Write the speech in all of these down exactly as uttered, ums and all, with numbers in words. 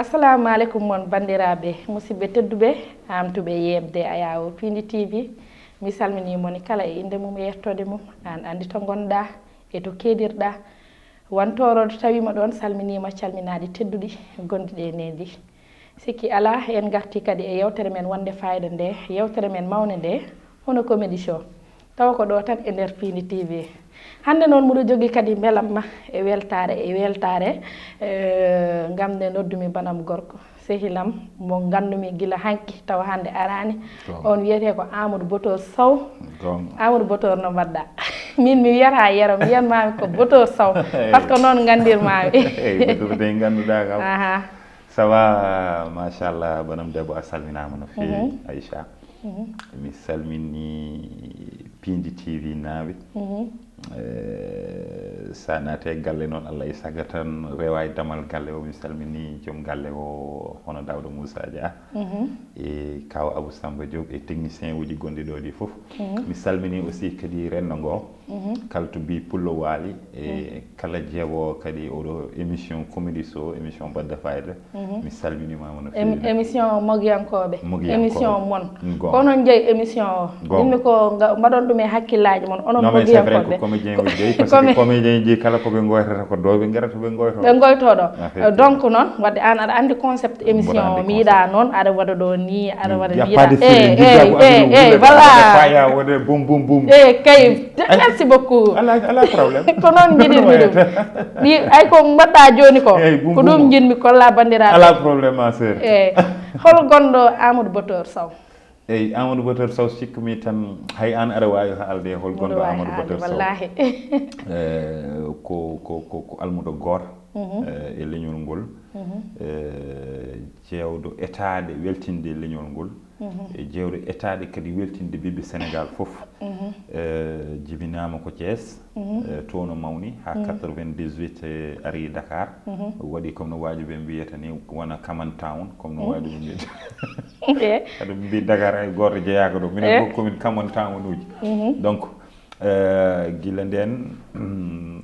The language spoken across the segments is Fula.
Assalamu aleykum mon banndiraaɓe, musidɓe tedduɓe, haamtuɓe yeeɓde Ayaawo Piindi T V. Mi salminii mon kala e innde mum e yettoode mum. Aan anndi to ngonɗaa e to keedirɗaa. Wantooro tawiima ɗoon, salminiima calminaaɗi tedduɗi gonɗi ɗe e neendi. Sikki alaa, en ngartii kadi e yeewtere men wonde faayida nde, yeewtere men mawnde nde, hono Comedy Show. Tawa ko ɗo tan e nder Piindi T V. Hannde noon, mboɗo jogii kadi mbelamma e weltaare, e weltaare, eh, ngam nde noddumi banam gorko, sehilam, mo nganndumi gila hanki, tawa hannde araani. Goonga. On wiyetee ko Amadou Botor Sow. Goonga. Amadou Botor, no mbaɗɗaa? Min mi wiyata Yero, mi wiyatmaami ko Botor Sow. Eey. Parce que noon nganndirmaami. Eey, Botor de ngannduɗaa kam. Aha. Ça va, machallah, banam debbo, a salminaama no feewi, Mhm. Aïcha. Mhm. Mi salmini Piindi T V naaɓe. Mhm. Eh, so a naati e galle noon, Allah e sago tan, rewa e damal galle o. Mi salmini joom galle o, hono Daouda Moussa Dia, Mhm. e Kaw Abou Samba Diop, e technicien uji gonɗi ɗo ɗi fof. Mhm. Mi salmini aussi kadi renndo ngo, Mhm. kala to mbi Pullo Waali, e Mhm. kala jeeɓoowo kadi oɗo émission Comedy Show, émission Baɗɗo Fayida. Mhm. Mi salminiima mo no Em-, feewi. Émission mogiyankooɓe. Mogiyankooɓe. Émission mon. Goonga. Ko onon njeyi émission o. Goonga. Ɗummi ko nga-, mbaɗon ɗum e hakkillaaji mon, onon mogiyankooɓe. Non, mais c'est vrai ko comédien uji jeyi, parce que comédien ji kala ko ɓe ngoytata ko ɗo ɓe ngarata ɓe ngoyto. Ɓe ngoyto ɗo. Effectivement. Donc noon, wadde aan aɗa anndi concept émission o, mi yiɗa noon, aɗa waɗa ɗo ni, aɗa waɗa wiira. Il y a pas de sérieux, eh, eh, voilà. Faya wode boum, boum, boum. Eh, kay, merci beaucoup. Ala, ala problème. Ko noon njiɗirmi ɗum. Ɗi, ay ko mbaɗɗa jooni ko, ko ɗum njiɗmi kolla banndiraaɓe. Ala problème, ma sœur. Eey. Hol gonɗo Amadou Botor Sow? Eey, Amadou Botor Sow, sikkumi tan hay aan aɗa waawi haalde hol gonɗo Amadou Botor Sow. Wallaahi. Eh, ko, ko, ko, ko almuɗo goor, eh, e leñol ngol. Mhm. Eh, jeewɗo etaade weltinde leñol ngol. Mhm. E jeewɗo etaade kadi weltinde ɓiɓɓe Sénégal fof. Mhm. Eh, jibinaama ko Thiès, mhm, eh, to no mawni, haa, mhm, quatre-vingt-dix-huit, eh, ari Dakar. Mhm. Waɗi comme no waajɓe mbiyata ni, wona Kaman Town, comme no, mhm, waajɓe mbiyata. Eh. Aɗa mbi Dakar hay gooto jeyaaka ɗo. Minen, eh, ko komin Kaman Town uji. Mhm. Donc, eh, gila ndeen,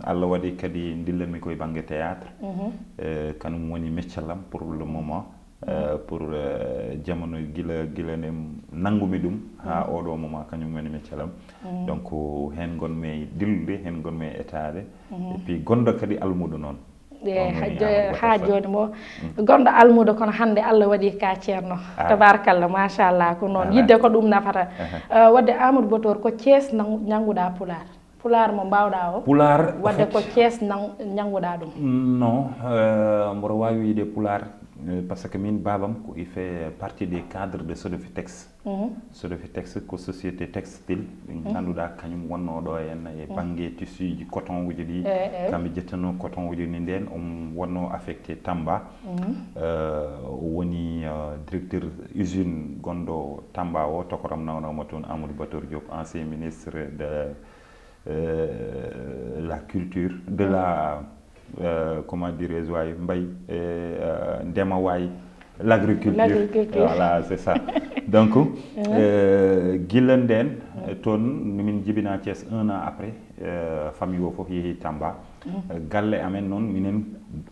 Allah waɗi kadi ndillanmi koye bannge théâtre. Mhm. Eh, kanum woni métier lam pour le moment. Euh, pour, euh, jamanu gila, gila nde nanngumi ɗum haa, mm, oɗo moment, kañum woni métier lam. Mm. Donc, heen ngonmi e dillude, heen ngonmi e etaade. Mm. Et puis, gonɗo kadi almuudo noon. Eey, haa jooni mo, mm, gonɗo almuudo, kono hannde Allah waɗi ka ceerno. Ah. Tabarakallah, machallah, ko noon. Yiɗde ko ɗum nafata. Aha. Euh, waɗde Amadou Botor, ko Thiès nang-, njannguɗaa Pulaar? Pulaar mo mbaawɗaa o? Pulaar, en fait, waɗde ko Thiès nang-, njannguɗaa ɗum? Non, euh, mboɗo waawi wiyde Pulaar, euh, parce que min baabam ko, il fait partie des cadres de Sodefitex. Mhm. Sodefitex ko société textile, mhm, ngannduɗaa kañum wonnoo ɗo henna e, mhm, bannge tissueji, coton uji ɗi. Eh, eh. Kamɓe njettanoo coton uji ɗi ndeen, omo wonnoo affecté Tamba. Mhm. Euh, o woni, euh, directeur usine gonɗo Tamba o, tokoram nawnaama toon, Amadou Bator Diop, ancien ministre de euh, la culture, de la, euh, comment dirais-je, waay, mbay, euh, ndema waay, l'agriculture. L'agriculture. Voilà, c'est ça. Donc, euh, gila ndeen, toon, min njibinaa Thiès un an après, euh, famille o fof yehi Tamba. Mhm. Euh, galle amen noon, minen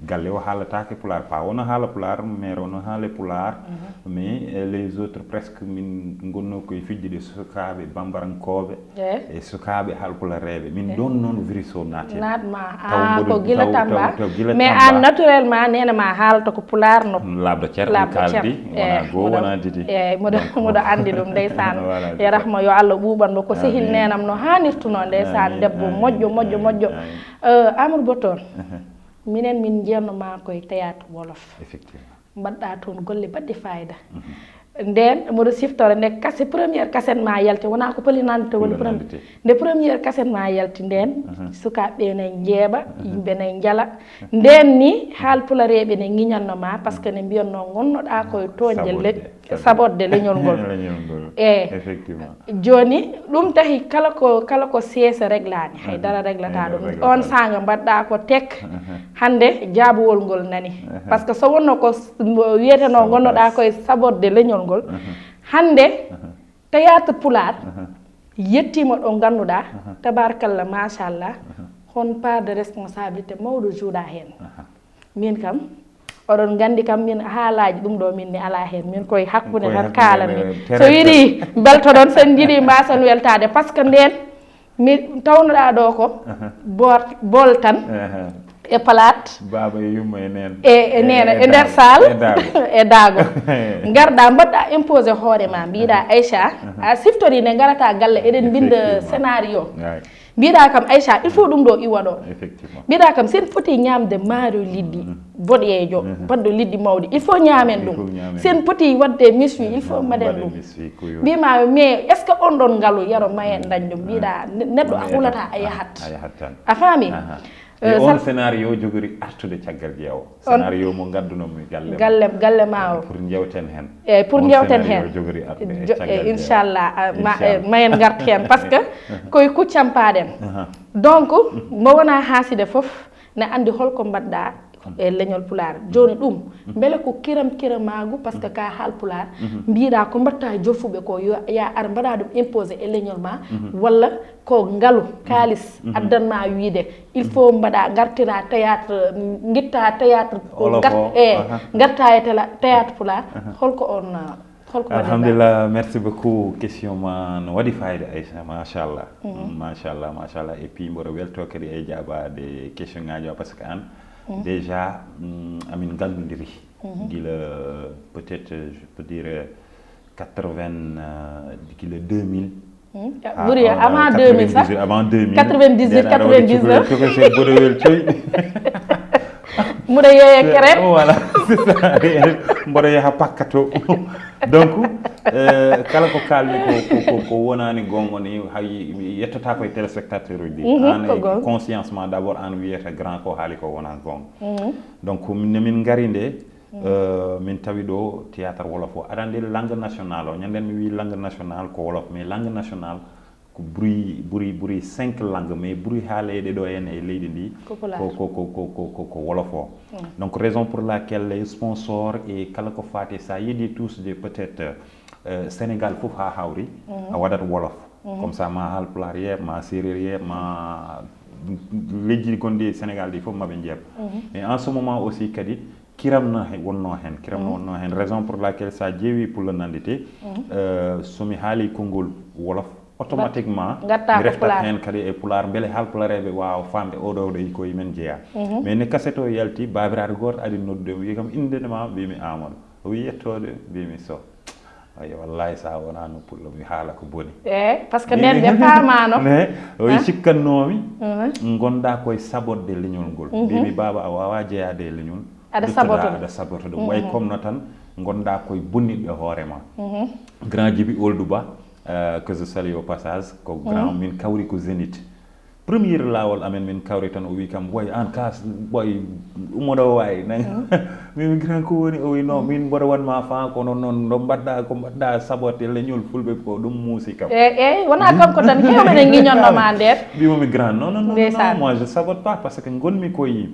galle o haalataake Pulaar, pa o no haala Pulaar, mère o no haala Pulaar, mhm, mais, euh, les autres presque min ngonnoo koye fijjude sukaaɓe bambarankooɓe, eh, e sukaaɓe haalpulareeɓe. Min, eh, ɗoon noon virus o naati. Naat ma, taw ah, mboɗo, ko gila taw, Tamba. Taw, taw gila Tamba. Mais aan naturellement neene ma haalata ko Pulaar no. Laaɓɗo cer, laaɓɗo cer, kaaldi, eh, wona goo, mboɗo, wona didi. Eh, mboɗo, donc, mboɗo anndi ɗum, ndeysaan. Voilà, c'est ça. Yarahma, yo Allah ɓuuɓan mo ko sehil neenam no haanirtunoo, ndeysaan, amin, debbo moƴƴo, moƴƴo, amin, moƴƴo. Amin. Euh, Amadou Botor, mhm, minen min njiyatnoo ma koye théâtre wolof. Effectivement. Mbaɗɗa toon golle baɗɗe fayida. Mhm. Ndeen, mboɗo siftora nde kase-, première cassette ma yalti, wona ko Pullo Nandite woni premier. Pullo Nandite. Nde première cassette ma yalti ndeen, mhm, sukaaɓe ne njeeɓa, mhm, yimɓe ne njala. Ndeen ni, haalpulareeɓe ne ngiñatno ma, parce que ne mbiyatno ngonnoɗa koye toñde le-, sabotde, sabotde leñol ngol. Leñol ngol. Eh. Effectivement. Jooni, ɗum tahi kala ko, kala ko seese reglaani, hay dara reglataa ɗum. Hay dara reglataa ɗum. On saanga mbaɗɗa ko tek, mhm, hannde jaabuwol ngol nani. Mhm. Parce que so wonno ko s-, mbo wiyetenoo, sabotage, ngonnoɗaa koye saborde leñol ngol, mhm, hannde, mhm, théâtre Pulaar, mhm, yettiima ɗo ngannduɗaa, mhm, tabaarkalla, machallah, mhm, hon part de responsabilité mawɗo jouɗaa heen. Mhm. Min kam, Oɗon nganndi kam, min haalaaji ɗum ɗo, min mi alaa heen. Min koye hakkunde tan kaalamin. So yiɗi mbeltoɗon, so en njiɗi mbaasen weltaade, par ce que ndeen mi tawnoɗaa ɗo ko bool tan e palaat, baaba e yumma e neen, e neena e nder saal e daago. Ngarɗa mbaɗɗa imposé hoore ma, mbiɗa Aïcha, a siftori nde ngarata galle, eɗen mbinda scénario. Mbiɗa kam Aïcha, il faut ɗum ɗo iwa ɗo. Mbiɗa kam, sen poti ñamde maaro liɗɗi boɗeejo, baɗɗo liɗɗi mawɗi, il faut ñamen ɗum. Sen poti waɗde miswi, il faut mbaɗen ɗum. Mbima mais est ce que on ɗon ngalu yaro mayen dañ ɗum? Mbiɗa neɗɗo a hulata, a yahat. A faami? E on scénario jogori artude caggal jeewo, scénario mo ngaddunomi galle galle galle ma o, pour jewten hen. Eyyi, pour jewten hen. Inchallah. Ma en ngart hen, par ce que koye kuccam paaɗen. Donc mo wona haaside foof ne andi holko mbaɗɗa e leñol Pulaar. Joni ɗum beele ko kiram kiramagu, par ce que ka haal Pulaar, mbiɗa ko mbaɗta e jofuɓe ko, yo ya ar mbaɗa ɗum imposé e leñol ma, walla ko ngalu kaalis addanma wiide il faut mbaɗa, ngartira théâtre, ngitta théâtre, ngarta e théâtre Pulaar? Holko on, holko mbaɗirɗa? Alhamdulillah, merci beaucoup, question ma no waɗi fayida Aïcha, machallah. Machallah, machallah. Et puis mboɗo welto kadi e jaabade question ngaji o, par ce que an déjà amin gandodiri gila, peut-être je peux dire quatre-vingts, gila deux mille. Ɓuri avant deux mille sax. Avant deux mille. Quatre-vingt-dix-huit, quatre-vingt-dix-neuf. Mboɗo yeeya crème. Voilà, c'est ça. Mboɗo yaha pakkato. Donc kala ko kalmi ko, ko wonani gonga ni, hay yettata koye téléspectateur uji ɗi. An e conscience ma d'abord, an wiyata grand ko haali ko wona gonga. Donc ne min ngari nde, min tawi ɗo théâtre wolof o, aɗa andi langue nationale o, ñanden mi wi langue nationale ko wolof, mais langue nationale ko ɓuri ɓuri ɓuri cinq langues, mais ɓuri haalede ɗo en e leydi ndi ko ko ko ko ko wolof o. Donc raison pour laquelle les sponsors e kala ko fati, sa yiɗi tous de peut-être Sénégal fof ha hawri, a waɗat wolof. Comme ça ma haal pulaar yeeɓ, ma séeréer yeeɓ, ma leydi gonɗi e Sénégal ɗi fof maɓe jeeɓ. Mais en ce moment aussi kadi kiram no wonno hen, kiram no wonno hen. Raison pour laquelle sa ƴeewi Pullo Nandite, somi haali konngol wolof, automatiquement mi reftat hen kadi e pulaar, beele haalpulareɓe wawa famde oɗo oɗo koye men jeeya. Mais ne kaset o yalti, babiraɗo goto ari noddude, o wi kam, inde ma? Mbimi Amadou. O wi yettode? Mbimi Sow. Ayi wallahi, sa wonano pullo mi haala ko boni. Eyyi, par ce que nden ɓe paamano. Mais o wi cikkannomi gonda koye sabotde leñol ngol. Mbimi baba, a wawa jeeyade e leñol. Aɗa sabota ɗum. Aɗa sabota ɗum. Way comme no tan gonda koye bonniɗɗo hoore ma. Grand Djiby Oldou Ba, que je salue au passage, ko grand, min kawri ko Zénith. Premier laawol amen min kawri tan, o wi kam, boy an ka boy ummoɗo wawi nan. Min grand ko woni? O wi non, min mboɗo wanma fa kono noon no mbaɗɗa ko mbaɗɗa sabote leñol fulɓe ko ɗum muusi kam. Eyyi, eyyi, wona kanko tan, hewɓe ne giñonno ma nder. Mbimomi grand, non non non, moi je sabote pas, par ce que gonmi koye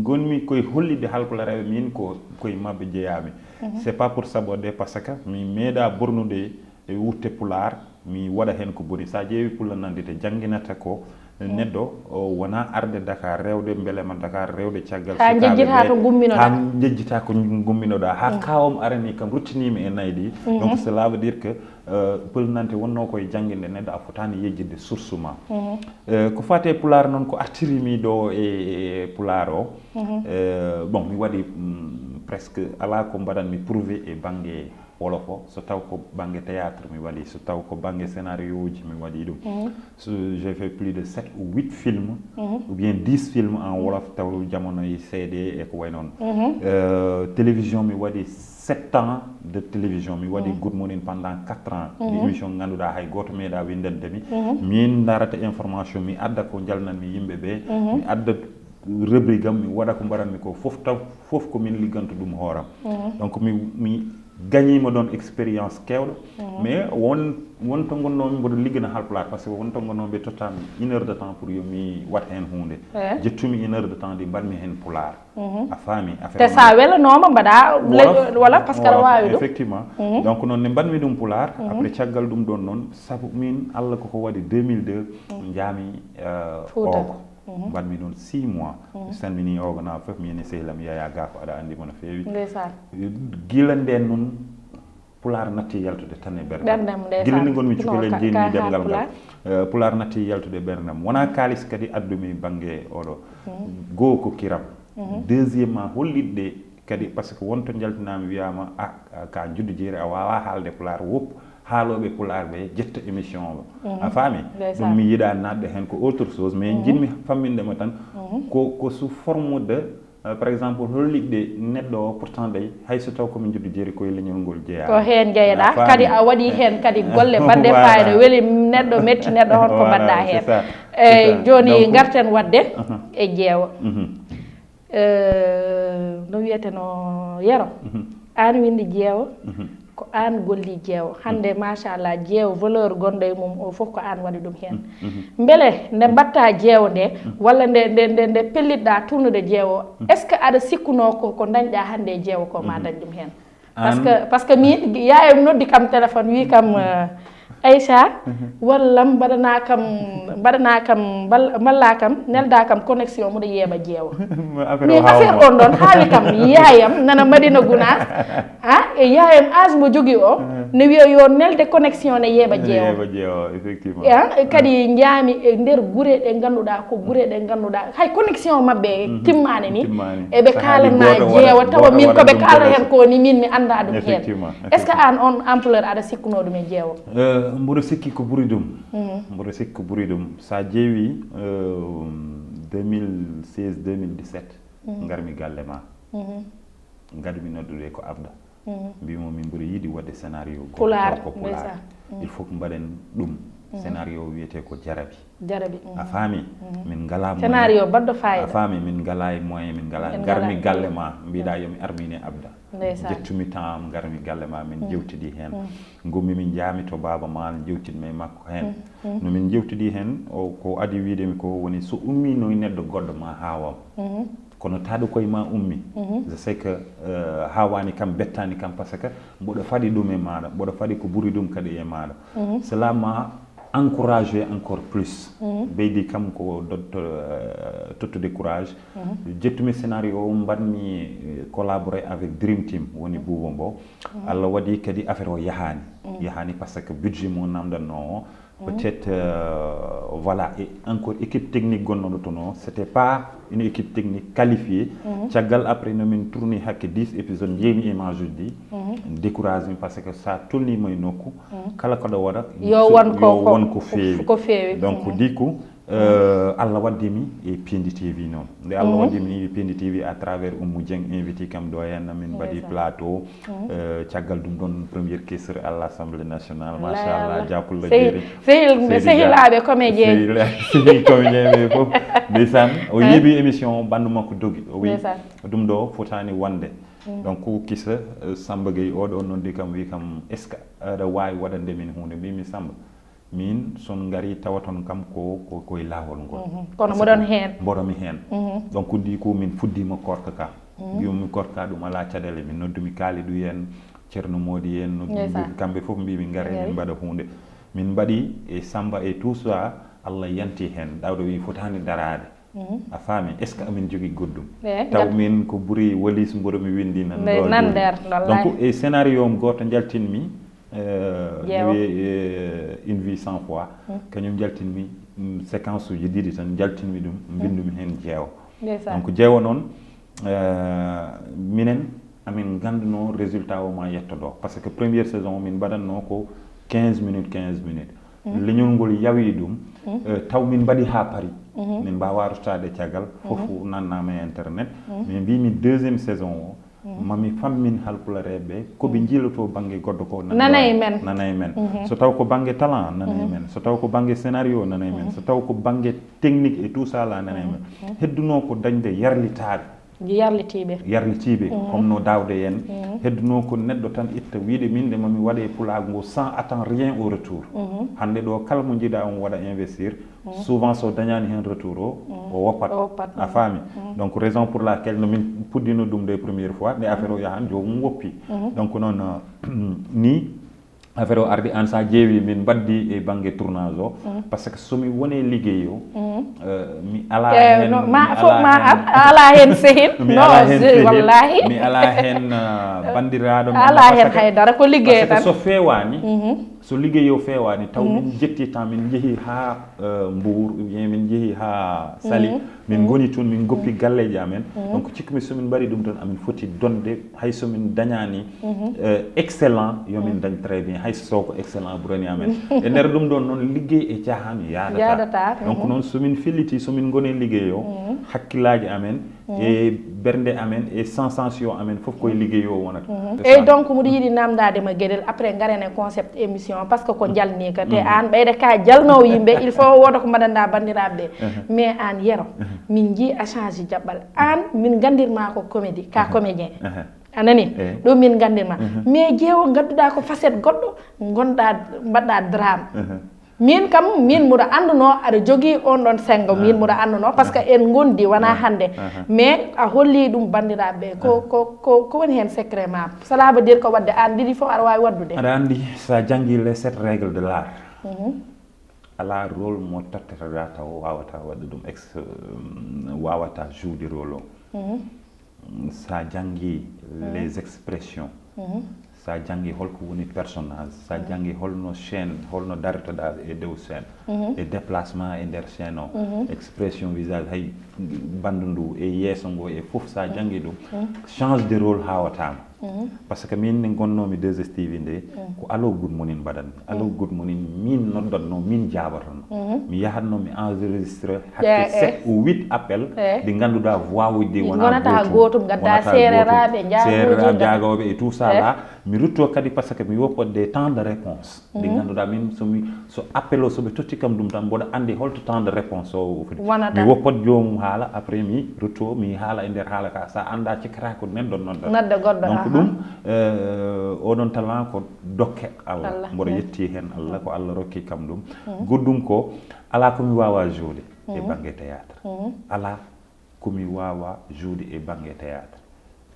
gonmi koye hollitde haalpulareɓe min ko koye mabɓe jeeyami. C'est pas pour saboter, par ce que mi meeɗa bornude e wutte pulaar mi waɗa hen ko boni. Sa ƴeewi Pullo Nandite jannginata ko neɗɗo o wona arde Dakar, rewde mbelema Dakar, rewde caggal ha jejjita ko gumminoɗa, ha jejjita ko gumminoɗa, ha kawam arani kam ruttinimi e nayi ɗi. Donc cela veut dire que Pullo Nandite wonno koye jannginde neɗɗo, a fotani yejjitde source ma. Ko fati e pulaar noon ko artirimi ɗo e pulaar o, bon mi waɗi presque ala ko mbaɗanmi prouvé e banggue wolof o, so taw ko banggue théâtre mi waɗi, so taw ko banggue scénario uji mi waɗi ɗum. J'ai fait plus de sept ou huit films ou bien dix films en wolof, taw jamonoye C D e ko way noon. Télévision mi waɗi sept ans de télévision, mi waɗi Good Morning pendant quatre ans, ɗi émission ganduɗa hay goto meeɗa windande mi. Min darata information, mi adda ko jalnanmi yimɓe ɓe, mi adda rubrique am, mi waɗa ko mbaɗanmi ko fof, taw fof ko min ligganto ɗum hooram. Donc mi mi gagnima ɗon expérience kewɗo. Mais won won to gonnomi mboɗo liggana haalpulaar, par ce que won to gonnomi ɓe tottami une heure de temps pour yo mi wat hen hunde. Jettumi une heure de temps ɗi mbaɗmi hen pulaar. A faami affaire? Te sa welanoma mbaɗa wolof, par ce que aɗa wawi ɗum. Effectivement. Donc noon ne mbaɗmi ɗum pulaar. Après caggal ɗum ɗon noon, sabu min Allah koko waɗi deux mille deux, jaami Fouta. Mbaɗmi noon six mois. Mi salmini ogo na fof, mi yini sehlam Yaya Ga, ko aɗa anndi mo no feewi. Ndeysaan. Gila ndeen noon, Pulaar natti yaltude tan e ɓerndam. Ɓerndam, ndeysaan. Gila nde ngonmi cukalel, Ka- njiɗmi ka- ɗemngal Pulaar. Ngal. Eh, Pulaar natti yaltude e ɓerndam. Wonaa kaalis kadi addumi bannge oɗo. Goo ko kiram. Deuxièmement, hollitde kadi, parce que wonto njaltinaami, wiyaama, "Ah, ah, ka juddu jeeri, a waawaa haalde Pulaar." Wop haalooɓe Pulaar ɓe jetta émission o. A faami? Ndeysaan. Ɗum mi yiɗaa naatde heen, ko autre chose, mais njiɗmi famminde ma tan, ko, ko sous forme de, euh, par exemple, hollitde neɗɗo o, pourtant day, hay so taw ko min juddu jeeri, ko e leñol ngol jeyaa. Ko heen jeyeɗaa. A faami? Kadi a waɗi heen kadi golle baɗɗe Voilà. Fayda, weli neɗɗo, metti neɗɗo, hon ko Voilà, mbaɗɗaa c'est heen. Ça. Eyi, C'est ça. Jooni Donc, ngarten waɗde Mhm. E jeewo. Mhm. Eh, no wiyeteno Yero? Aan winndi jeewo, ko aan golli jeewo. Hannde, machallah, jeewo, valeur gonɗo e mum o fof ko aan waɗi ɗum heen. Mbele nde mbaɗtaa jeewo nde, walla nde, nde, nde, nde pellitɗaa tournude jeewo, est-ce que aɗa sikkunoo ko, ko ndañɗaa hannde e jeewo ko ma dañ ɗum heen? Parce que, parce que min, yaayam noddi kam téléphone, wi kam, eh, Aïcha, wallam, mbaɗanaa kam, mbaɗanaa kam, mbal-, mballaa kam, neldaa kam connexion, mboɗo yeeɓa jeewo. Min affaire on ɗon haawi kam, yaayam nana Madina Gunaas, ah, e yaayam âge mo jogii o, ne wiya yo nelde connexion ne yeeɓa jeewo. Yeeɓa jeewo, effectivement. Eh, ah, kadi njaami e nder gure ɗe ngannduɗaa ko gure ɗe ngannduɗaa hay connexion maɓɓe timmaani ni. Timmaani. Eɓe kaalanaa jeewo, tawa min ko ɓe kaalata heen ko ni min mi anndaa ɗum heen. Est-ce que aan on ampleur aɗa sikkunoo ɗum e jeewo? Eh, mboɗo sikki ko ɓuri ɗum. Mboɗo sikki ko ɓuri ɗum. So a ƴeewi, eh, deux mille seize, deux mille dix-sept, ngarmi galle ma. Ngaɗumi noddude ko Abda. Mbimo min mboɗo yiɗi waɗde scénario goɗɗo Pulaar, ko Pulaar. Ndeysaan. Il faut que mbaɗen ɗum. Scénario o wiyetee ko Jarabi. Jarabi. A faami? Min ngalaa moyen. Scénario baɗɗo fayida. A faami, min ngalaa e moyen, min ngalaa. Min Ngarmi ngalaa. Galle ma, mbiɗa yo mi armine Abda. Ndeysaan. Ƴettumi temps am, ngarmi galle ma, min jewtidi heen. Ngommi min njaami to baaba ma, jewtidmi e makko heen. No min jewtidi heen, o, ko adi wiide mi ko woni so ummino e neɗɗo goɗɗo ma haawam. Kono taɗo koye ma ummi. Je sais que, euh, haawani kam, bettani kam, parce que mboɗo faɗi ɗum e maaɗa, mboɗo faɗi ko ɓuri ɗum kadi e maaɗa. Cela m'a encouragé encore plus. Ɓeydi kam ko dotto-, euh, tottude courage. Ƴettumi scénario o, mbaɗmi, euh, collaboré avec Dream Team, woni Buubo mbo. Allah waɗi kadi affaire o yahaani. Yahaani parce que budget mo namdanno o, peut-être, euh, voilà, et encore équipe technique gonnoɗo toon o, c'était pas une équipe technique qualifiée. Caggal après no min tourni hakke dix épisode, njeeymi image uji ɗi, décourage mi parce que sa tolnima e nokku, kala ko ɗo waɗa, Yo won ko, yo ko, won ko feewi. Ko feewi. Donc, du coup, euh, Allah waddimi e Pindi T V noon. Nde Allah waddimi e Pindi T V à travers Oumou Dieng, invité kam ɗo heen, min mbaɗi plateau. Euh, caggal ɗum ɗon, première questeur à l'Assemblée nationale, Wallay machallah, Allah. Diapulla Sehil-, Jeeri. sehil-, Seydi sehilaaɓe Dia. Comédien. Sehil-, sehil comédien ɓe fof. Ndeysaan, o yeeɓi émission o, ɓanndu makko dogi. O wi, Ndeysaan. "Ɗum ɗo fotaani wonde." Donc, kisa, euh, Samba Gueye oɗo noddi kam, wi kam, "Est-ce que aɗa waawi waɗande min huunde?" Mbimi, "Samba, min son ngari tawaton kam ko, ko, ko e laawol ngol." Kono mboɗon heen. Mboɗomi heen. Donc, du coup, min fuddima korka ka. Mbimi korka ɗum alaa caɗeele, min noddumi Kalidou en, Ceerno Moodi en, no ɗum Ndeysaan. Kamɓe fof mbimi ngare min mbaɗa huunde. Min mbaɗi e Samba et tout ça, Allah yanti heen. Ɗawɗo wi fotaani daraade. A faami? Est-ce que amin jogii goɗɗum? Taw min ko ɓuri walis mboɗo mi winndi nan ɗo Nan jooni. Nder, wallahi. Donc, e scénario am gooto njaltinmi, euh, Jeewo. Une vie cent fois. Kañum njaltinmi, mm, séquence uji ɗiɗi tan, njaltinmi ɗum, mbinndumi heen jeewo. Ndeysaan. Donc, jeewo noon, euh, minen, amin ngannduno résultat o ma yetto ɗo. Parce que première saison, min mbaɗatno ko quinze minutes, quinze minutes. Leñol ngol yawi ɗum, euh, taw min mbaɗi haa pari. Min mbaawa ruttaade caggal, fof nannaama e internet. Min mbimi deuxième saison o, mami fammin halpulareeɓe, ko ɓe njiiloto bannge goɗɗo ko nan-, nana e men. Nana e men. So taw ko bannge talent, nana e men. So taw ko bannge scénario, nana e men. So taw ko bannge technique et tout ça là, nana e men. Hedduno ko dañde yarlitaare. Yarlitiiɓe. Yarlitiiɓe, comme no Daawde en. Hedduno ko neɗɗo tan itta wiide min de mami waɗe pulaagu ngu sans attendre rien au retour. Hannde ɗo kala mo njiɗa on waɗa investir, souvent so dañaani heen retour o, o woppat. O woppat. A faami? Donc, raison pour laquelle no min puɗɗino ɗum de première fois, nde affaire o yahan, joomum woppi. Donc, noon, euh, ni, Affaire o ardi, an sa ƴeewi min mbaddi e bannge tournage o, parce que somi woni e liggey o, euh, mi ala Eh, hen, no, mi ma fof ala ma hen- ar- a ala hen sehil. mi Non, ala hen je- sehil, wallahi. Mi ala hen, euh, banndiraaɗo A ala parce hen que- hay dara, ko liggey parce que tan. So feewaani, so liggey o feewaani, taw min njetti tan, min njehi haa, euh, Mbour, ou bien min njehi haa Saly, min ngoni toon, min ngoppi galleeji amen. Donc, cikkumi so min mbaɗi ɗum toon, amin foti donde, hay so min dañaani, euh, excellent, yo min dañ très bien, hay so ko excellent ɓurani amen. E nder ɗum ɗoon noon, liggey e caahaan yaadataa. Yaadataa, Donc, noon so min felliti, so min ngoni e liggey o, hakkillaaji amen, e bernde amen, e sensation amen, fof koye liggey o wonata. C'est Eyyi, ça. Donc, mboɗo yiɗi namdade ma, Guédel, après ngaren e concept émission, parce que ko jalni ka. Te an, ɓeyde ka jalnowo yimɓe, il faut wooda ko mbaɗanɗa banndiraaɓe ɓe. Mais an, Yero, min njii a change jaɓɓal. An, min nganndirma ko comédie, ka comédien. A nani? Eyi. Ɗum min nganndirma. Mais Jeewo, ngadduɗa ko facette goɗɗo, gonɗa, mbaɗɗa drame. Min kam, min mboɗo annduno aɗa jogii on ɗon senngo, min mboɗo annduno, parce que en ngondi, wonaa hannde. Mais a holli ɗum banndiraaɓe ɓe, ko, ko, ko, ko woni heen secret ma? Cela veut dire ko waɗde aan ɗiɗi fof aɗa waawi waɗdude? Aɗa anndi, so a janngi les sept règles de l'art, alaa rôle mo tottataɗa taw waawata waɗde ɗum ex-, euh, waawata joude rôle o. So a janngi les expressions, so a janngi holko woni personnage, so a janngi holno chaîne, holno dartoɗa e dow chaîne, e déplacement e nder chaîne o, expression visage, hay ɓanndu ndu e yeeso ngo e fof, so a janngi ɗum, change de rôle haawataama. Parce que min nde ngonnoomi deux S T V nde, ko Allô Good Morning mbaɗanmi. Allô Good Morning, min noddatno, min jaabatno. Mi yahatno, mi enregistré hakke sept ou huit appel, ɗi ngannduɗaa voix uji ɗi wonaa Wonata gootum. Gootum, ngadda Wonata seereraaɓe, gootum. njaabuuji, Seereraaɓe, ngadda- njaabaɓe e tout ça là. Mi rutto kadi parce que mi woppat des temps de réponse. Ɗi ngannduɗaa min so mi, so appel o, so ɓe totti kam ɗum tan, mboɗo anndi holto temps de réponse o foti. Wonata. Mi woppat joomum haala, après mi rutto, mi haala e nder haala ka. Sa annda cikkata ko nen ɗon nodda. Nodda goɗɗo, Donc aha. Ɗum, euh, oɗon talent ko dokke Allah. Allah, Mboɗo mm. Yetti heen Allah, ko Allah rokki kam ɗum. Goɗɗum ko, alaa ko mi waawa joude e bannge théâtre. Alaa ko mi waawa joude e bannge théâtre.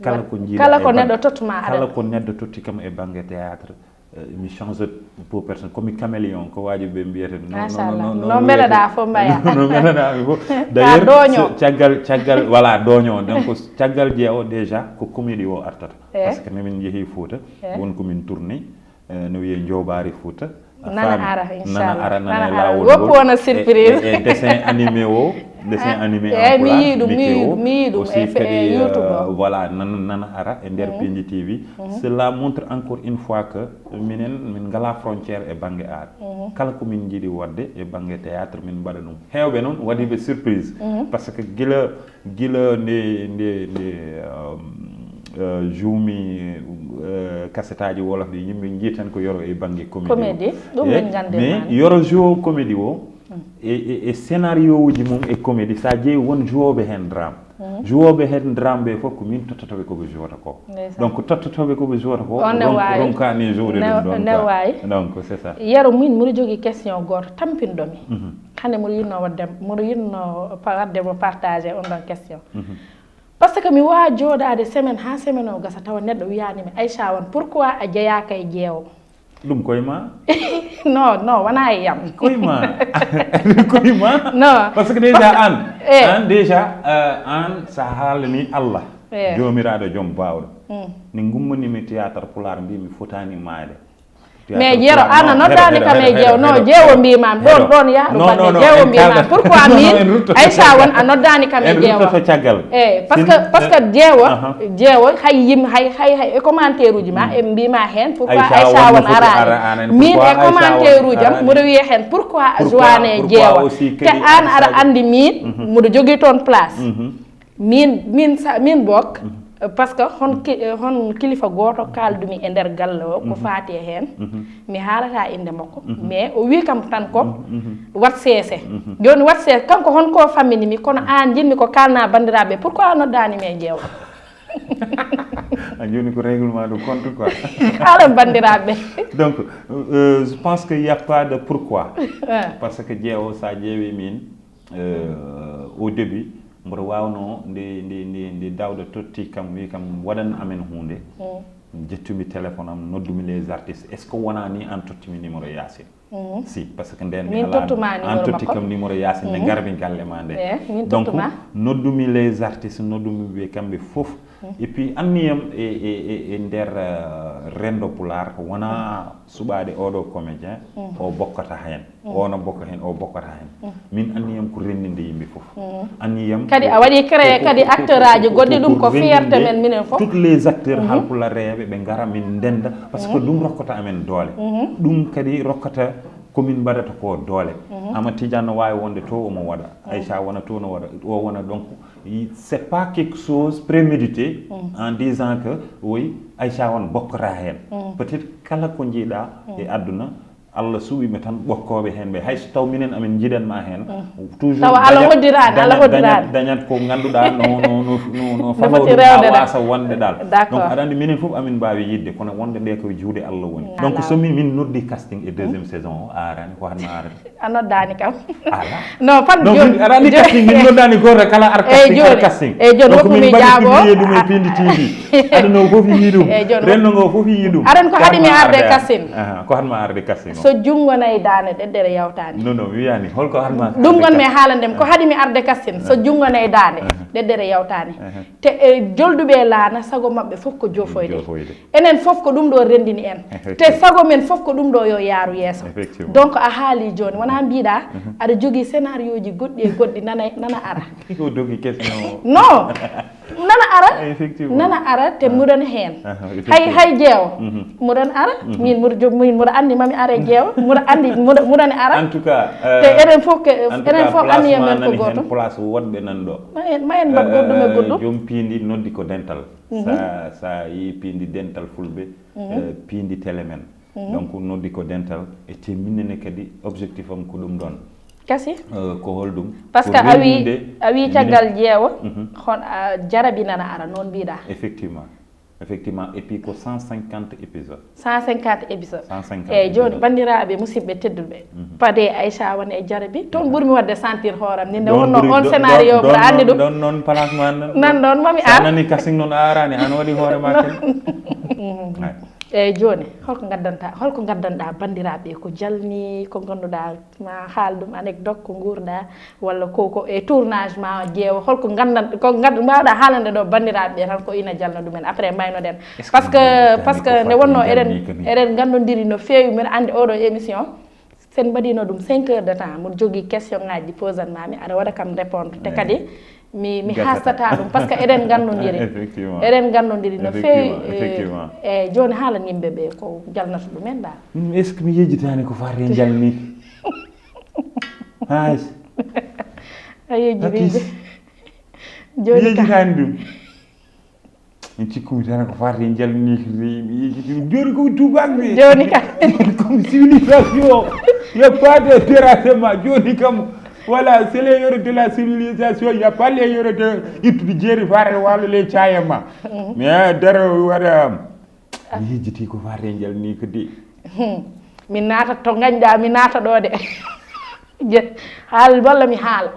Kala ko njiɗa Kala e ko bannge- neɗɗo tottuma aɗa- Kala ko neɗɗo totti kam e bannge théâtre, euh, mi change pour personne, ko mi caméléon, ko waaji ɓe mbiyata. Machallah. No mbeɗaɗa fof mbaya. No mbeɗaɗa fof. Ka dooño. So caggal, caggal, voilà, dooño. Donc, caggal Jeewo, déjà, ko comédie o artata. Eh. Parce que min njehi Fouta, Eh. Won ko min tourné, euh, no wiyee Njoobaari Fouta. A Nana faami? Ara, Nana inchallah. Ara, nana Nana e Ara. laawol Woppu ngol. Wona surprise. E, e, e dessin animé o, dessin animé Eh, en mi pulaar, yii ɗum, mi Météo. yii ɗum, mi yii ɗum Aussi e fe-, kadi, e YouTube euh, o. Voilà, Nana, Nana Ara e nder Pinndi T V. Cela montre encore une fois que minen, min ngalaa frontière e bannge art. Kala ko min njiɗi waɗde e bannge théâtre, min mbaɗa ɗum. Heewɓe noon waɗiiɓe surprise. Parce que gila, gila nde, nde, nde, euh, euh, juumi, euh, kasetaaji wolof ɗi, yimɓe njii tan ko Yoro e bannge comédie o. Comédie, ɗum Eh, min nganndi mais maani. Yoro joue comédie o, e, e, e scénario uji mum e comédie, so a ƴeewi won joueɓe heen drame. Joueɓe heen drame ɓe fof ko min tottotoɓe ko ɓe jouata ko. Ndeysaan. Donc, tottotoɓe ko ɓe jouata ko, On ne ronk-, waawi. Ronkani joude ɗum ɗon Ne waawi. Donc, c'est ça. Yero, min mboɗo jogii question gooto tampinɗo mi. Hannde mboɗo yiɗno waɗde, mboɗo yiɗno pa-, waɗde mo partagé on ɗon question. Parce que mi waawa jooɗaade semaine haa semaine o gasa tawa neɗɗo wiyaani mi, Aïcha, on pourquoi a jeyaaka e Jeewo? Ɗum koye ma? Non, non, wonaa e yam. Koye ma? Koye ma? Non. Parce que déjà an, Eh. An déjà, euh, an sa haalani Allah, Eh. Joomiraaɗo joom baawɗo. Ni ngummanimi théâtre pulaar mbi mi fotaani maayde. Mais Yero, an a noddaani kam e Jeewo. Non, Jeewo mbiimaam ɗoon, ɗoon yaha ɗo bannge Jeewo mbiimaam. Pourquoi min? Aïcha, won a noddaani kam e Jeewo. Caggal. Eh, parce que, parce que Jeewo, Jeewo, hay yim, hay, hay, hay, e commentaire uji ma, e mbiima heen, pourquoi Aïcha won araani? Min e commentaire uji am, mboɗo wiya heen, pourquoi a joine Jeewo? Te an aɗa anndi min, mboɗo jogii toon place. Min, min sa-, min bok, parce que hon ki-, hon kilifa gooto kaaldumi e nder galle o, ko faati e heen. Mi haalata innde makko, mais o wi kam tan ko wat seese. Jooni wat seese, kanko hon ko fammini mi, kono aan njiɗmi ko kaalna banndiraaɓe, pourquoi a noddaani mi e Jeewo? A jooni ko règlement de compte quoi. Haala banndiraaɓe. Donc, euh, je pense qu'il y a pas de pourquoi. Parce que Jeewo, sa ƴeewi min, euh, au début, mboɗo waawno nde, nde, nde, nde Daawda totti kam, wi kam, waɗan amen huunde. Jettumi téléphone am, noddumi les artistes. Est-ce que wonaa ni an tottimi numéro Yacine? Si, parce que nden mi Min ala tottuma an numéro totti makko. Kam numéro Yacine ne ngarmi galle ma nde. Eh, min Donc tottuma. Noddumi les artistes, noddumi ɓe kamɓe fof. Et puis anniyam e, e, e, e nder euh, rendo pulaar ko wona suɓaade oɗo comédien o bokkata heen, o no bokka heen, o bokkata heen. Min anniyam ko renndinde yimɓe fof. Anniyam Kadi ko- a waɗi créé ko- kadi ko- acteur aji goɗɗi, ɗum ko fierté renndinde men minen fof. Toutes les acteurs haalpulareeɓe ɓe ngara min ndenda, parce que ɗum rokkata amen doole. Ɗum kadi rokkata ko min mbaɗata ko doole. Ama Tidiane no waawi wonde to omo waɗa, Aïcha wona to no waɗa, o wona. Donc c'est pas quelque chose prémédité en disant que oui, Aïcha on bokkata heen. Peut-être kala ko njiiɗa e aduna, Allah suɓiɓe tan ɓokkooɓe heen ɓe, hay so taw minen amin njiɗan ma heen. Toujours Tawa Allah dañat- hoddiraani, Allah dañat- hoddiraani. Dañat, dañat ko ngannduɗaa no no no no no No fanoo foti ɗum rewde haa ɗa. Waasa wonde dal. D'accord. Donc aɗa anndi minen fof amin mbaawi yiɗde, kono wonde nde ko juuɗe Allah woni. Donc so min min noddi casting e deuxième saison o, a araani ko hatma arde? A noddaani kam. Ala. Non, fan Non, jooni- min aɗa anndi casting, min noddaani gooto kala ar Eyyi, casting, ar jooni. Casting. Eyyi, jooni, Donc woppu min mi mbaɗi jaabo. Publié ɗum e Pindi T V. Aduna o fof yii ɗum. Eyyi, jooni, Renndo ngo fof yii ɗum. Aɗa anndi ko Ko haɗi mi hatma arde arde. Casting. Aha, ko hatma arde Casting o. So junngo nayi daande ɗeɗɗere yawtaani. Non non, mi wiyaani holko hatma Ɗum ngon mi haalande mi ko haɗi mi arde Casting, so junngo nayi daande ɗeɗɗere yawtaani. Te e jolduɓe e laana sago maɓɓe fof ko jofoyde. Jofoyde. Enen fof ko ɗum ɗo renndini en. Te sago men fof ko ɗum ɗo yo yaaru yeeso. Effectivement. Donc a haali jooni, wona mbiɗa aɗa jogii scénario ji goɗɗi e goɗɗi nana nana ara. Ko dogi question o. Non. Nana ara. Effectivement. Nana ara te muɗon heen. Ah, Hay effectivement. Hay jeewo. Muɗon ara. Min muɗo jog min muɗo anndi mami ara e jeewo. Muɗo anndi muɗo muɗon ara. En tout cas, euh, Te enen fof ke en tout enen cas, fof place anniyam ma men ko nani gooto. Heen, place woɗɓe nan ɗo. Ma en ma en mbaɗ goɗɗum e goɗɗum. Joom piindi noddi ko dental. Sa sa yi piindi dental fulɓe, euh, piindi télé men. Donc noddi ko dental e te minene kadi objectif am ko ɗum ɗon. Kasi. Euh, ko holɗum? Parce que a wi a wi caggal jeewo hon a jarabi nana ara noon mbiɗa. Effectivement. Effectivement, et puis ko cent cinquante épisodes. Cent cinquante épisodes. Cent cinquante Eyyi jooni épisodes. Banndiraaɓe musidɓe teddulɓe, paade Aïcha won e jarabi toon ɓurmi waɗde sentir hooram ni nde wonno on scénario ɓura anndi ɗum. Ɗon noon place ma nan. Nan ɗon mami Sa ar. Nani Casting noon a araani, an waɗi hoore ma ken. Eyyi jooni holko ngaddanta holko ngaddanɗa banndiraaɓe ko jalni ko ngannduɗa ma haal ɗum anecdote ko nguurɗa walla ko ko e tournage ma jeewo holko nganndan ko ngad mbawɗa haalande ɗo banndiraaɓe ɓe tan ko ina jalna ɗumen après mbaynoɗen. Parce que parce que nde wonno eɗen eɗen nganndondiri no feewi mbiɗa anndi oɗo émission sen mbaɗino ɗum cinq heures de temps mboɗo jogii question ngaji ɗi posanmami aɗa waɗa kam répondre te kadi mi mi hastata ɗum parce que eɗen nganndondiri. Eɗen nganndondiri no feewi. E jooni haalan yimɓe ɓe ko jalnata ɗumen ɗa. Est-ce que mi yejjitani ko fate jalni? Hay. A yejjiti. Jooni ka yejjitani ɗum. Mi cikkumi tan ko fate jalni mi yejjiti ɗum jooni ko tubaɓe. Jooni ka. Comme civilisation y a pas de terrassement jooni kam. Voilà, c'est les heures de la civilisation, y a pas les heures de ittude jeeri fare walla les cayama. Mais dara waɗa mi yejjiti ko fate jalni ko de. Mi naata to gañɗa mi naata ɗo de. Haal walla mi haala.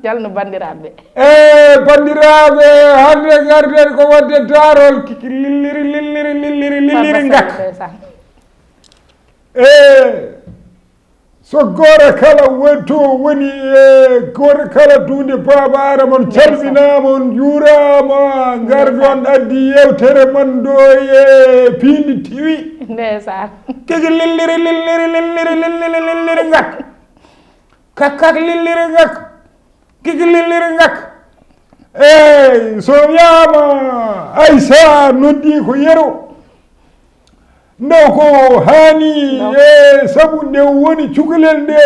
Jalno banndiraaɓe. E banndiraaɓe, hannde ngarden ko waɗde daarol kiki lilliri lilliri lilliri lilliri ngak. E so gooro kala wonto woni e gooro kala duunde baaba Aadama on calminaama on njuuraama ngarɗon addi yeewtere man ɗo e piindi tiwi. Ndeysaan. Kiki lilliri lilliri lilliri lilliri lilliri ngak. Kak kak lilliri ngak. Kiki lilliri ngak. Eyi so wiyaama Aïcha noddi ko yero. Nde ko haani e sabu nde woni cukalel nde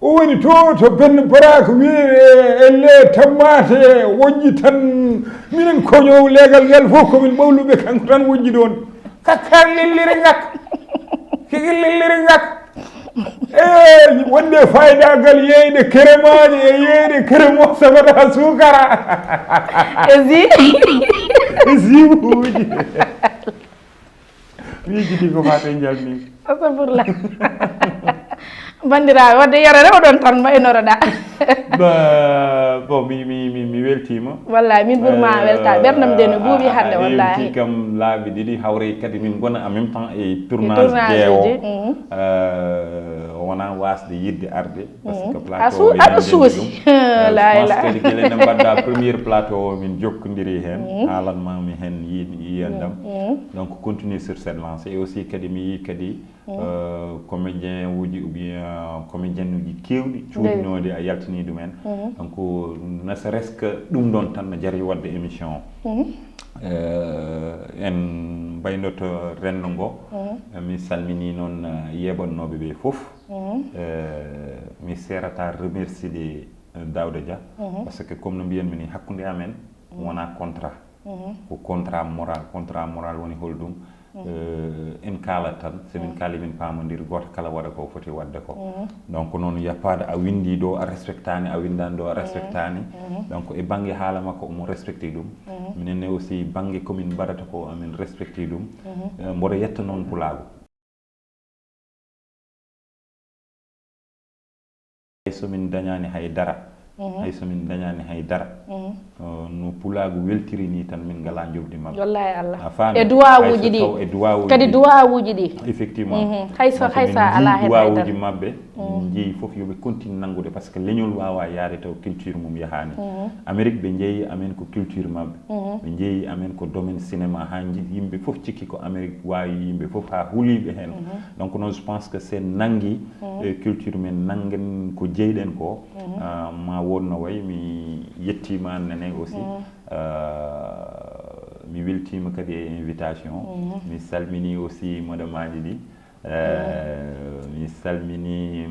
o woni to to benn baraak wiyee elle tammate wojji tan minen koñoowo leegal ngal fof komin ɓawluɓe kanko tan wojji ɗoon. Kakkan lilliri ngak. Kiki lilliri ngak. Eyi wonde faydagal yeyde keremaaji e yeyde keremo sabata suukara. E zi. E ziwuuji. Miijidi ko fate jalni. Astafurlah. Banndiraaɓe, wadde yarere oɗon tan ma enoroɗa. Ba- bon mi mi mi mi weltiima. Wallahi, min ɓurma welta ɓerndam nde no buuɓi hannde. Wallahi, kam laabi ɗiɗi hawre kadi min ngona en même temps e tournage jeewo. Wona wasde yidde arde, parce que plateau aɗa suusi. Laila, kadi gila nde mbaɗɗa premier plateau o, min jokkondiri heen, haalanmami heen yi- yiyandam. Donc continue sur cette lancée, et aussi kadi mi yi kadi comédien uji ou bien comédienne uji kewɗi cuuɗinooɗi a yaltini ɗum en. Donc ne serait-ce que ɗum ɗon tan no jari waɗde émission o. En mbaynoto renndo ngo. Mi salmini noon yeɓannooɓe ɓe fof. Mi serata remercier de Daouda Dia, parce que comme no mbiyanmi ni, hakkunde amen wona contrat. Ko contrat moral. Contrat moral woni holɗum? En kaalat tan, so min kaali min paamondir, gooto kala waɗa ko foti waɗde ko. Donc noon, yapaade a winndi ɗo a respectaani, a winndaani ɗo a respectaani. Donc e bannge haala makko omo respecti ɗum. Minen ne aussi bannge komin mbaɗata ko amin respecti ɗum. Mboɗo yetta noon pulaagu. Hay so min dañaani hay dara, hay so min dañaani hay dara, no pulaagu weltiri ni tan, min ngala njoɓdi maɓɓe. Wallahi Allah. A faami? E duwawuuji ɗi. E duwawuuji kadi, duwawuuji ɗi. Effectivement. Hay so hay so ala hen hay dara. Duwawuuji maɓɓe min njeeyi fof yoɓe continue nanngude, parce que leñol wawa yaade taw culture mum yahaani. Amérique ɓe njeeyi amen ko culture maɓɓe. Ɓe njeeyi amen ko domaine cinéma, ha yimɓe fof cikki ko Amérique wawi yimɓe fof, ha huliɓe hen. Donc noon je pense que sen nanngi culture men, nanngen ko jeyɗen ko, ma won no wayi. Mi yettima annene aussi. Mi weltima kadi e invitation. Mi salmini aussi madame aji ɗi. Mi salmini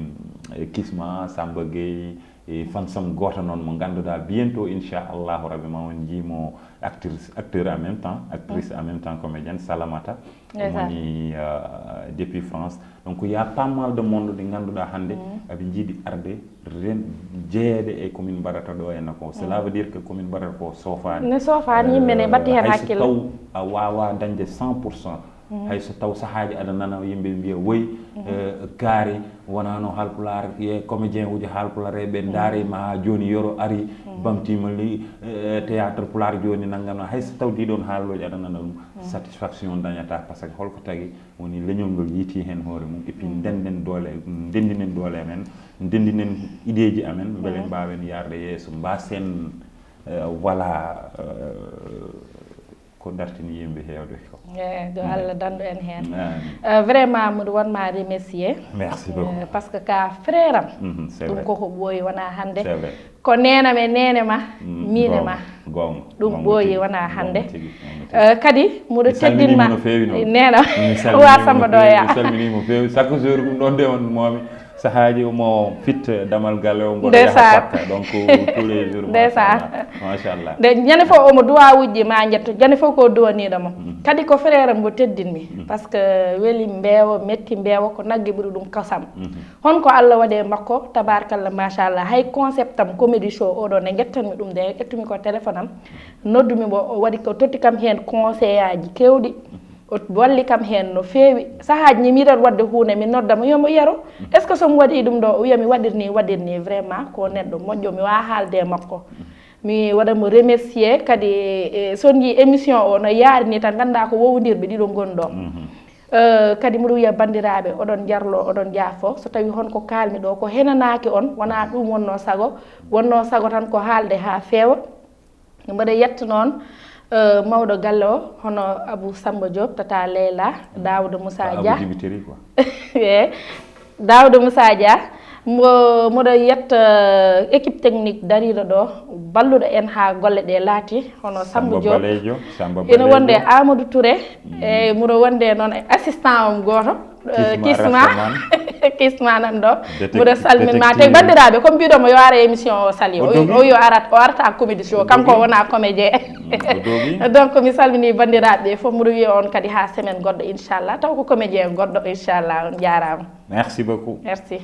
Kisma Samba Gueye, e fansam gooto noon mo ngannduɗaa bientôt inchallahu rabi ma on njiimo, actrice, acteur en même temps, actrice en même temps comédienne, Salamata. Woni depuis France. Donc il y a pas mal de monde ɗi ngannduɗaa hannde aɓe njiɗi arde ren jeyeede e komin mbaɗata ɗo henna ko. Cela veut dire que komin mbaɗata ko soofaani. Ne soofaani, yimɓe ne mbatti heen hakkille. Taw a wawa dañde cent pour cent. Hay so taw sahaaji aɗa nana yimɓe mbiya woy, kaari wonano haalpulaar, ye comédien uji haalpulaar e ɓe ndaari ma ha jooni yoro ari bamtima li théâtre pulaar jooni nanngam. Hay so taw ɗiɗon haalooji aɗa nana ɗum, satisfaction dañata, parce que holko tagi woni leñol ngol yiiti heen hoore mum. Et puis ndenden doole, ndendinen doole amen, ndendinen ideeji amen, mbele mbaawen yarde yeeso, mbaasen voilà. Ko dartini yimɓe heewde ko. Eyi, yo Allah dandu en heen. Vraiment mbiɗo wonma remercier. Merci beaucoup. Parce que ka frère am. Ɗum koko ɓooyi wona hannde. Ko neenam e neene ma, miine ma. Ɗum ɓooyi wona hannde. Kadi mbiɗo teddinma neenam wa Samba Doya. Mi salminima feewi. Chaque jour ɗum ɗon nde on momi. Sahaaji omo fit damal galle o mboɗo yaha pakka, donc tous les jours. Ndeysan. Machallah. Nde ñande fof omo duwawuji ma njetto, ñande fof ko duwaniɗo mo. Kadi ko frère mbo teddinmi, parce que weli mbeewa, metti mbeewa, ko nagge ɓuri ɗum kosam. Hon ko Allah waɗi e makko, tabarkalla machallah. Hay concept am comédie show oɗo nde ƴettanmi ɗum nde, ƴettumi ko téléphone am, noddumi mo, o waɗi ko totti kam heen conseil aji kewɗi. O walli kam heen no feewi. Sahaaji ni mi yiɗat waɗde huunde, mi nodda mo, wiya mo, Yero, est ce que so mi waɗi ɗum ɗo? O wiya mi waɗir ni, waɗir ni. Vraiment ko neɗɗo moƴƴo, mi wawa haalde e makko. Mi waɗa mo remercier kadi e, e, so on njii émission o no yaari ni tan, ngannda ko wowondirɓe ɗiɗo ngoni ɗo. Kadi mbiɗo wiya banndiraaɓe, oɗon njarlo, oɗon njaafo. So tawi hon ko kaalmi ɗo ko henanaaki on, wona ɗum wonno sago. Wonno sago tan ko haalde ha feewa. Mboɗo yetta noon mawɗo galle o, hono Abou Samba Diop, tata Leyla, Daouda Moussa Dia. Eyi, Daouda Moussa Dia. Mbo mboɗo yetta équipe technique dariiɗo ɗo, balluɗo en haa golle ɗe laati, hono Samba Diop. Ina wonde Amadou Touré. Eyi, mboɗo wonde noon e assistant am gooto. Kisma. Kisma nan ɗo. Mboɗo salminma te banndiraaɓe, comme mbiɗo mo yo ara émission o sali, o yo arat, o arata comédie show, kanko wona comédien. Donc mi salmini banndiraaɓe ɓe fof, mboɗo wiya on kadi ha semaine goɗɗo inchallah, taw ko comédien goɗɗo inchallah. On jaaraama. Merci beaucoup. Merci.